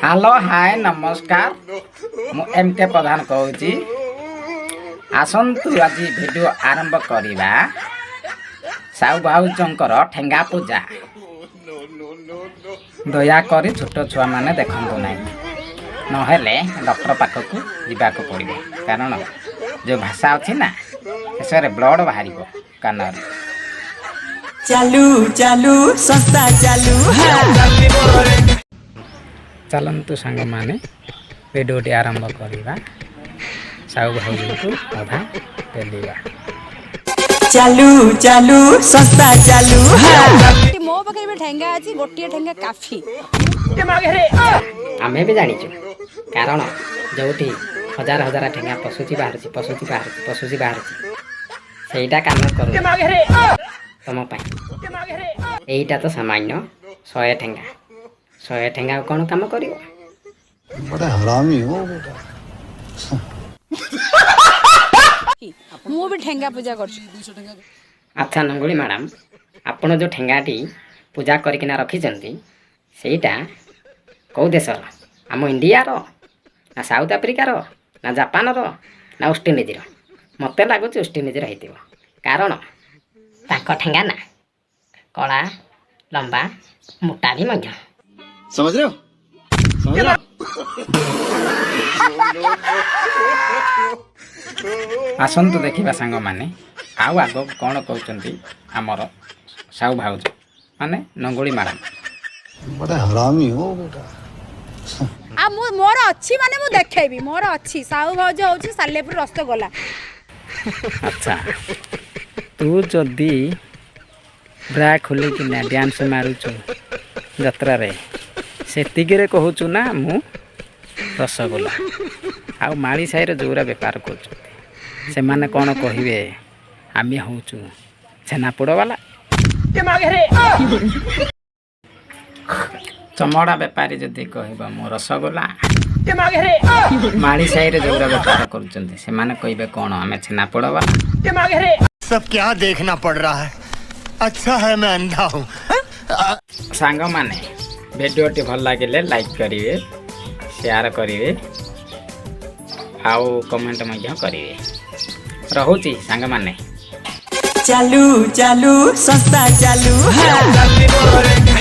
Hello, ହାଏ, ନମସ୍କାର। ମୁଁ M K ପ୍ରଧାନ କହୁଛି। ଆସନ୍ତୁ, ଆଜି ଭିଡ଼ିଓ ଆରମ୍ଭ କରିବା। ସାହୁ ଭାଉଜଙ୍କର ଠେଙ୍ଗା ପୂଜା। ଦୟାକରି ଛୋଟ ଛୁଆମାନେ ଦେଖନ୍ତୁ ନାହିଁ, ନହେଲେ ଡକ୍ଟର ପାଖକୁ ଯିବାକୁ ପଡ଼ିବ। କାରଣ ଯେଉଁ ଭାଷା ଅଛି ନା, ଶେଷରେ ବ୍ଲଡ଼ ବାହାରିବ କାନରେ। ଚାଲୁ ଚାଲୁ ସଂସ୍ଥା ଚାଲୁ। ଚାଲନ୍ତୁ ସାଙ୍ଗମାନେ, ଭିଡ଼ିଓଟି ଆରମ୍ଭ କରିବା। ସାହୁ ଭାଉଜଙ୍କୁ ଅଧା ପେଲିବା। ଚାଲୁ ଚାଲୁ ସଂସ୍ଥା ଚାଲୁ। ମୋ ପାଖରେ ବି ଠେଙ୍ଗା ଅଛି। ଗୋଟିଏ ଠେଙ୍ଗା କାଫି। ଆମେ ବି ଜାଣିଛୁ, କାରଣ ଯେଉଁଠି ହଜାର ହଜାର ଠେଙ୍ଗା ପଶୁଛି ବାହାରୁଛି, ପଶୁଛି ବାହାରୁଛି, ପଶୁଛି ବାହାରୁଛି, ସେଇଟା କାମ କରୁ ତମ ପାଇଁ। ଏଇଟା ତ ସାମାନ୍ୟ 100 ଠେଙ୍ଗା। 100 ଠେଙ୍ଗା ଆଉ କ'ଣ କାମ କରିବ? बड़ा हरामी हो बेटा। ମୁଁ ବି ଠେଙ୍ଗା ପୂଜା କରୁଛି। ଆଚ୍ଛା ନଙ୍ଗୁଳି ମ୍ୟାଡ଼ାମ୍, ଆପଣ ଯେଉଁ ଠେଙ୍ଗାଟି ପୂଜା କରିକିନା ରଖିଛନ୍ତି, ସେଇଟା କେଉଁ ଦେଶର? ଆମ ଇଣ୍ଡିଆର ନା ସାଉଥ ଆଫ୍ରିକାର ନା ଜାପାନର ନା ୱେଷ୍ଟଇଣ୍ଡିଜର? ମୋତେ ଲାଗୁଛି ୱେଷ୍ଟଇଣ୍ଡିଜର ହେଇଥିବ, କାରଣ ତାଙ୍କ ଠେଙ୍ଗା ନା କଳା, ଲମ୍ବା, ମୋଟା ବି ମଧ୍ୟ। समझ रहे हो? समझ रहे हो? ଆସନ୍ତୁ ଦେଖିବା ସାଙ୍ଗମାନେ, ଆଉ ଆଗକୁ କ'ଣ କହୁଛନ୍ତି ଆମର ସାହୁ ଭାଉଜ, ମାନେ ନଙ୍ଗୁଳି ମ୍ୟାଡ଼ାମ୍। बड़ा हरामी हो बेटा। ଆଉ ମୁଁ ମୋର ଅଛି, ମାନେ ମୁଁ ଦେଖେଇବି। ମୋର ଅଛି। ସାହୁ ଭାଉଜ ହଉଛି ସାଲେପୁର ରସଗୋଲା। ଆଚ୍ଛା, ତୁ ଯଦି ବ୍ରା ଖୋଲିକିନା ଡ୍ୟାନ୍ସ ମାରୁଛୁ ଯାତ୍ରାରେ, ସେତିକିରେ କହୁଛୁ ନା ମୁଁ ରସଗୋଲା। ଆଉ ମାଳି ସାହିରେ ଯେଉଁଗୁରା ବେପାର କରୁଛନ୍ତି, ସେମାନେ କ'ଣ କହିବେ? ଆମେ ହେଉଛୁ ଛେନାପୋଡ଼ ବାଲା। ଚମଡ଼ା ବେପାରୀ ଯଦି କହିବ ମୁଁ ରସଗୋଲା, ମାଳି ସାହିରେ ଯେଉଁଗୁରା ବେପାର କରୁଛନ୍ତି, ସେମାନେ କହିବେ କ'ଣ? ଆମେ ଛେନାପୋଡ଼ ବାଲା। सब क्या देखना पड़ रहा है? अच्छा है मैं अंधा हूँ। ସାଙ୍ଗମାନେ, ଭିଡ଼ିଓଟି ଭଲ ଲାଗିଲେ ଲାଇକ୍ କରିବେ, ସେୟାର କରିବେ ଆଉ କମେଣ୍ଟ ମଧ୍ୟ କରିବେ। ରହୁଛି ସାଙ୍ଗମାନେ। ଚାଲୁ ଚାଲୁ ସଂସ୍ଥା ଚାଲୁ।